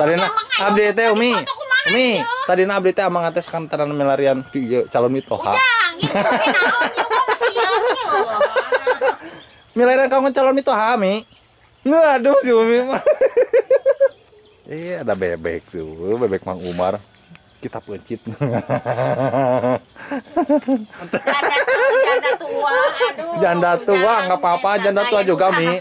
Tadina abdi teh Umi. Umi, tadina abdi teh amang ates kan tanan milarian calon mitoha. Ujang, ieu teh naon ieu mah sieun ieu. Milarian kamu calon mitoha, Mi. Aduh si Umi mah. Iya, ada bebek tuh, bebek Mang Umar. Kita pencit. Janda tua, aduh. Janda tua nggak apa-apa, janda tua juga Mi.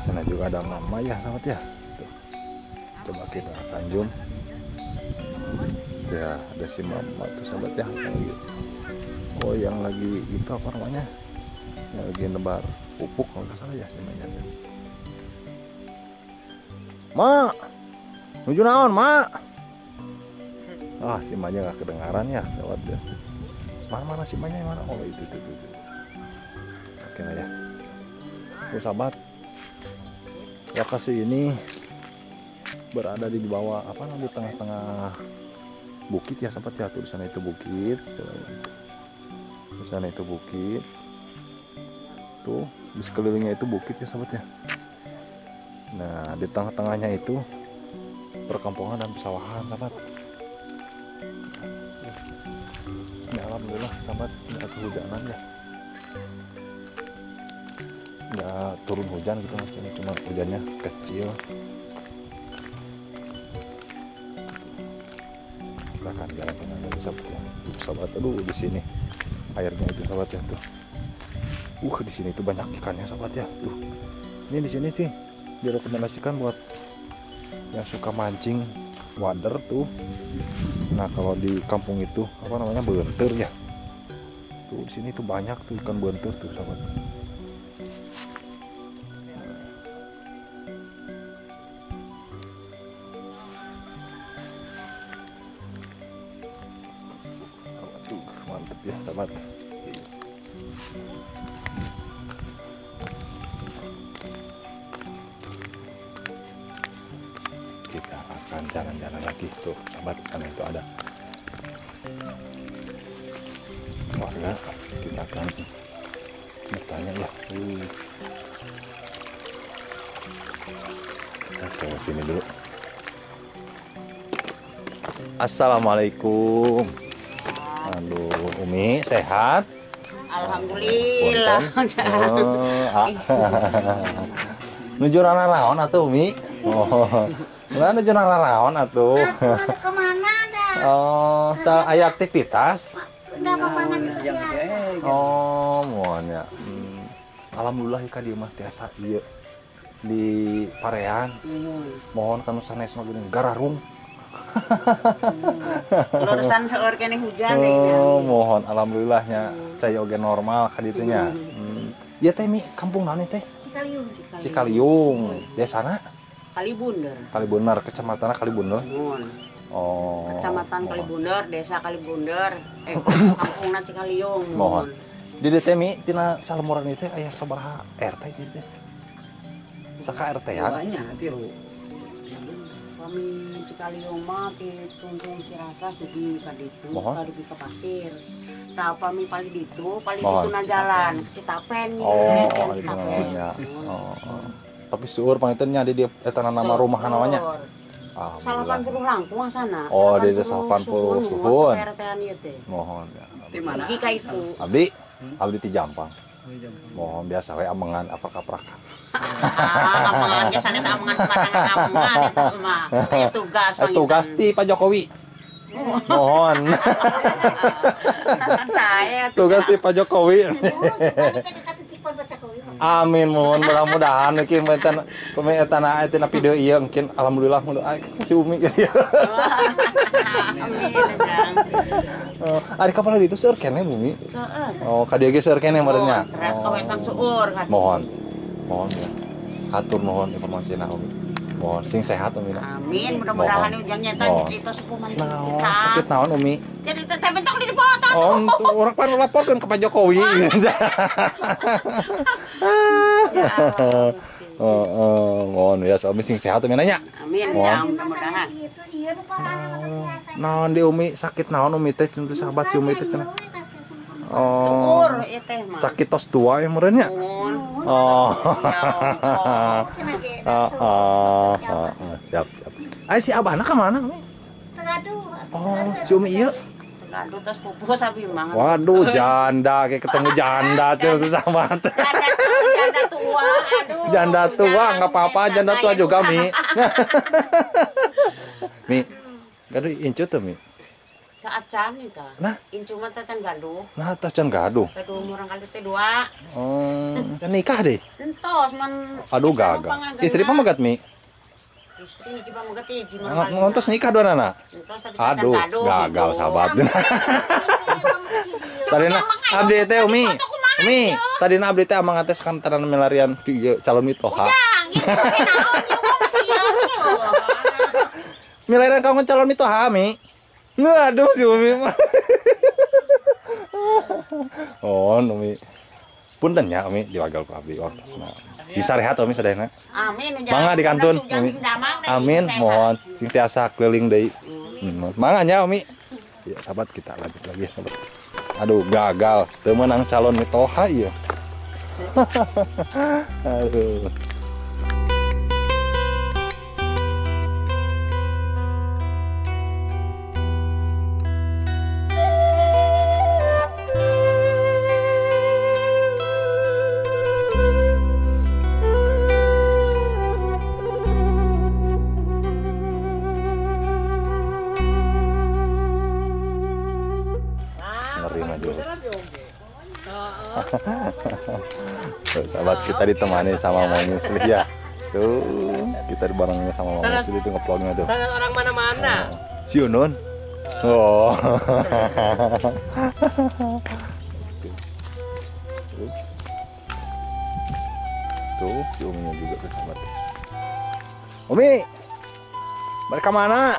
Sana juga ada mama ya sahabat ya. Tuh. Coba kita akan zoom. Ya, ada si mama tuh sahabat ya. Oh, yang lagi itu apa namanya? Yang lagi nebar pupuk kalau nggak salah ya si mamanya tuh. Ma, nuju naon, Ma? Ah, si mamanya nggak kedengaran ya, sahabat ya. Mana si mamanya mana? Oh, itu. Oke lah ya. Tuh sahabat. Lokasi ini berada di bawah apa namanya, di tengah-tengah bukit ya sahabat ya. Tuh di sana itu bukit, di sana itu bukit, tuh di sekelilingnya itu bukit ya sahabat ya. Nah di tengah-tengahnya itu perkampungan dan pesawahan sahabat. Ya, alhamdulillah sahabat nggak kehujanan ya, nggak turun hujan gitu maksudnya, cuma hujannya kecil. Kita akan jalan-jalan lagi sahabat ya. Sahabat, aduh di sini airnya itu sahabat ya tuh. Di sini itu banyak ikannya sahabat ya tuh. Ini di sini sih direkomendasikan buat yang suka mancing wader tuh. Nah kalau di kampung itu apa namanya, beunteur ya. Tuh di sini tuh banyak tuh ikan beunteur tuh sahabat. Mantep ya sahabat. Kita akan jalan-jalan lagi tuh sahabat. Sana itu ada warga, kita akan bertanya ya. Kita ke sini dulu. Assalamualaikum. Aduh, Umi sehat? Alhamdulillah. Oh, nuju raraon atuh Umi. Oh. Lah nuju raraon atuh. Kemana dah? Oh, teu aya aktivitas? Enggak apa-apa gitu biasa. Oh, mohon ya. Alhamdulillah ka dieu mah tiasa ieu di parean. Mohon kanu sanes mah geuning gararung. Lurusan seueur keneh hujan. Oh, mohon alhamdulillahnya cai oge normal ka ditu nya. Ieu teh Mi, kampung naon teh? Cikaliung. Cikaliung. Desana? Kalibunder. Kalibunder, kecamatanna Kalibunder. Mohon. Oh. Kecamatan Kalibunder, desa Kalibunder, kampungna Cikaliung. Mohon. Di dieu teh Mi, tina salemuran ieu teh aya sabaraha RT di dieu teh? Saka RT-an? Banyak, tilu. Kami Cikaliung mah di Tungtung Cirasas dugi ka ditu, dugi ka pasir. Tah pami paling ditu, paling ditu na jalan Citapen gitu. Oh, Citapen. Oh. Tapi seueur panginten nya di dieu eta nama rumah namanya. 80 langkung sana. Oh, di 80 suhun. Mohon ya. Di mana? Dugi ka itu. Abdi, abdi ti Jampang. Mohon biasa we amengan aprak-aprakan. Amengan ge sanes amengan sembarangan amengan eta mah. Aya tugas panginten. Tugas ti Pak Jokowi. Mohon. Saya tugas ti Pak Jokowi. Amin, mohon mudah-mudahan mungkin benten pemi eta na eta video ieu mungkin alhamdulillah mudah si Umi gitu. Amin, Jang. Ari kapal di itu seueur keneh Bumi. Seueur. Oh, ka dieu ge seueur keneh meureun nya. Teras ka wetan seueur kan. Mohon. Mohon ya. Hatur nuhun informasina Umi. Mohon sing sehat Umi. Amin, mudah-mudahan ujang nyata itu sepuh mantu kita. Sakit naon Umi? Jadi teteh bentok di foto. Oh, orang pan laporkeun ke Pak Jokowi. Oh, mohon ya Umi sing sehat Umi nanya. Amin, ya mudah-mudahan. Naon di Umi sakit naon Umi teh cenah sahabat si Umi teh cenah. Oh. Sakit tos tua ya meureun nya. Oh. Siap, siap. Ai si abahna ka mana, Umi? Tegaduh. Oh, si Umi ieu. Tegaduh tos pupuh sabi mah. Waduh, janda kayak ketemu janda tuh sahabat. Janda tua, aduh. Janda tua enggak apa-apa, janda tua juga, Mi. Mi, gaduh incu tuh, Mi. Teu acan eta. Nah, incu mah teh can gaduh. Nah, teh can gaduh. Gaduh murang kali teh 2. Oh, can nikah deh. Entos man. Aduh gagal. Istri pamegat, Mi? Istri hiji pamegat hiji murang kali. Ngontos nikah dua nana. Entos tapi can Aduh, gaduh. Gagal sahabat. Tadina abdi teh Umi. Umi, tadina abdi teh amang teh sakantaran milarian calon mitoha. Ujang, ieu teh naon ieu mah masih ieu. Milarian kamu calon mitoha, Mi. Aduh si Umi mah. Oh, Umi. Punten ya Umi diwagal ku abdi waktosna. Sing sarehat Umi sadayana. Amin. Mangga dikantun Umi. Amin, mohon sing tiasa keliling deui. Mangga nya Umi. Ya sahabat kita lanjut lagi ya sahabat. Aduh gagal, teu meunang calon mitoha ieu. Aduh. Tuh, sahabat kita ditemani sama Mang Muslih ya. Tuh, kita barengnya sama Mang Muslih itu ngevlognya tuh. Orang mana-mana. Si Yunun. Oh. Tuh, si Uminya juga tuh sahabat. Umi. Mereka mana?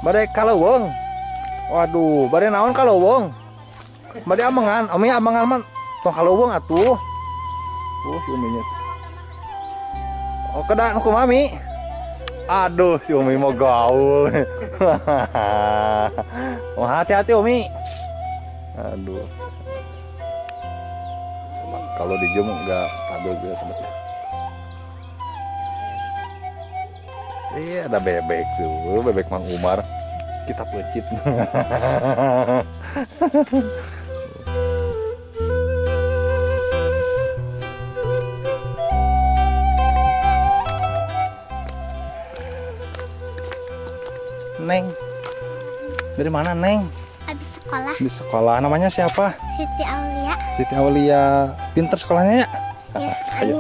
Mereka leuweung. Waduh, bade naon ka leuweung? Bade amengan, Umi amengan man. Tong ka leuweung atuh. Oh, si Uminya. Oh, kedah nu kumaha, Mi? Aduh, si Umi mau gaul. Oh, hati-hati Umi. Aduh. Sama kalau di zoom nggak stabil juga sahabat ya. Ada bebek tuh, bebek Mang Umar. Kita pecit. Neng, dari mana Neng? Habis sekolah. Di sekolah, namanya siapa? Siti Aulia. Siti Aulia, pinter sekolahnya ya? Ya, saya.